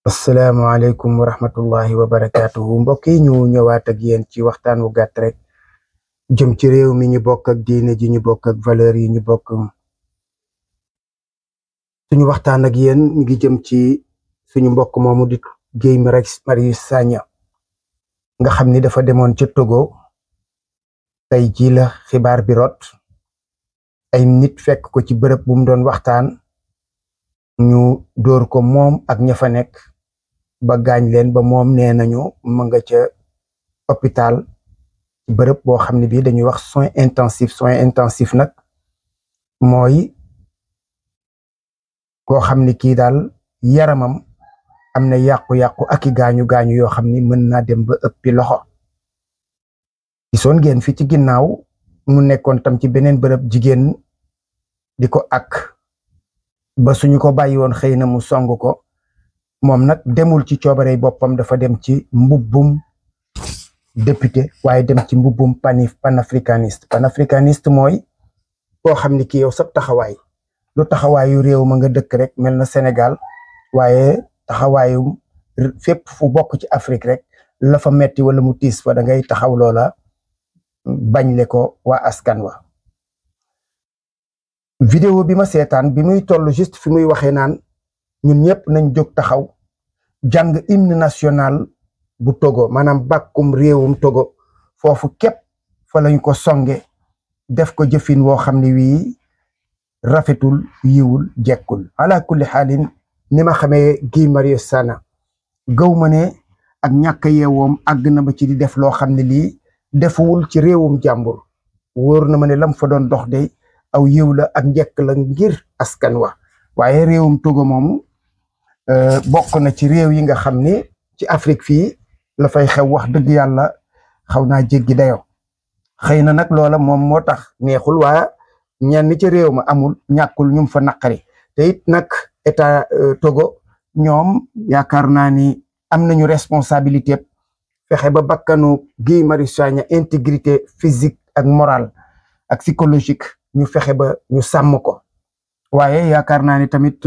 asalaamaaleykum wa rahmatullahi wa barakaatuhu mbokk yi ñu ñëwaat ak yéen ci waxtaan wu gàtt rek jëm ci réew mi ñu bokk ak diine ji ñu bokk ak valeur yi ñu bokk. suñu waxtaan ak yéen ñu ngi jëm ci suñu mbokk moomu di Guy Marius Sagna nga xam ni dafa demoon ca Togo. tey jii la xibaar bi rot ay nit fekk ko ci bërëb bu mu doon waxtaan ñu dóor ko moom ak ña fa nekk ba gaañ leen ba moom nee nañu ma nga ca hôpital ci bërëb boo xam ne bii dañuy wax soins intensifs nag mooy koo xam ni kii daal yaramam am na yàqu-yàqu ak i gaañu-gaañu yoo xam ni mën naa dem ba ëppi loxo. gisoon ngeen fi ci ginnaaw mu nekkoon tam ci beneen bërëb jigéen di ko ak ba suñu ko bàyyi woon xëy na mu song ko moom nag demul ci coobarey boppam, dafa dem ci mbubbum député waaye dem ci mbubbum panafricaniste mooy koo xam ni ki yow sab taxawaay lu taxawaayu réew ma nga dëkk rek mel na Sénégal, waaye taxawaayu fépp fu bokk ci Afrique rek la fa metti wala mu tiis fa da ngay taxaw loola bañ le ko waa askan wa. vidéo bi ma seetaan bi muy toll juste fi muy waxee naan ñun ñëpp nañ jóg taxaw jàng hymne national bu Togo, maanaam bàkkum réewum Togo, foofu képp fa lañ ko songe def ko jëfin woo xam ne wii rafetul, yiwul, jekkul. ala kulli xaalin ni ma xamee Guy Marius Sagna gëw ma ne ak ñàkk yeewoom àgg na ba ci di def loo xam ne lii defuwul ci réewum jàmbur. wóor na ma ne lam fa doon dox de aw yiw la ak njekk la ngir askan wa, waaye réewum Togo moomu bokk na ci réew yi nga xam ni ci Afrique fii la fay xew wax dëgg yàlla xaw naa jéggi dayoo. xëy na nag loola moom moo tax neexul, waa ñenn ci réew ma amul ñàkkul ñum fa naqari. te it nag état Togo ñoom yaakaar naa ni am nañu responsabilité fexe ba bakkanu Guy Marius Sagna intégrité physique ak morale ak psychologique ñu fexe ba ñu sàmm ko. waaye yaakaar naa ni tamit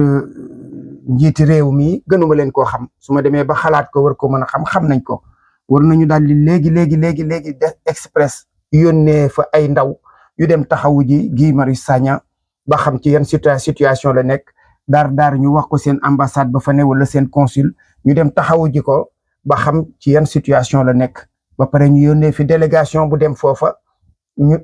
njiiti réew mi gënuma leen koo xam, su ma demee ba xalaat ko war ko mën a xam nañ ko. war nañu daal di léegi def express yónnee fa ay ndaw yu dem taxawu ji Guy Marius Sagna ba xam ci yan situation la nekk. daar ñu wax ko seen ambassade ba fa ne wala seen consul, ñu dem taxawu ji ko ba xam ci yan situation la nekk. ba pare ñu yónnee fi délégation bu dem foofa ñu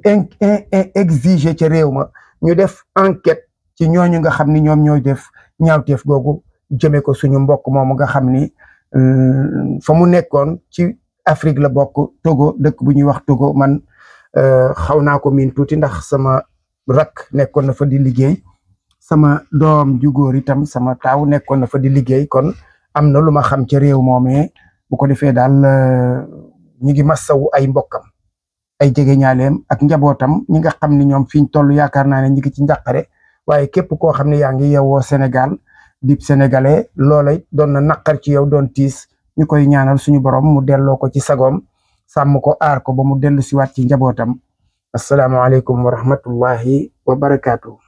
exiger ca réew ma ñu def enquête ci ñooñu nga xam ni ñoom ñooy def ñaawteef googu jëme ko suñu mbokk moomu nga xam ni fa mu nekkoon ci Afrique la bokk, Togo, dëkk bu ñuy wax Togo. man xaw naa ko miin tuuti ndax sama rak nekkoon na fa di liggéey, sama doom ju góor itam sama taaw nekkoon na fa di liggéey, kon am na lu ma xam ca réew moomee. bu ko defee daal ñu ngi massawu ay mbokkam, ay jege ñaaleem ak njabootam ñi nga xam ni ñoom fiñ toll yaakaar naa ne ñi ngi ci njàqare. waaye képp koo xam ne yaa ngi yeewoo Sénégal di sénégalais, loola doon na naqar ci yow, doon tiis. ñu koy ñaanal suñu borom mu delloo ko ci sagoom, sàmm ko, aar ko ba mu dellu siwaat ci njabootam. asalaamaaleykum wa rahmatullahi wa barakaatu.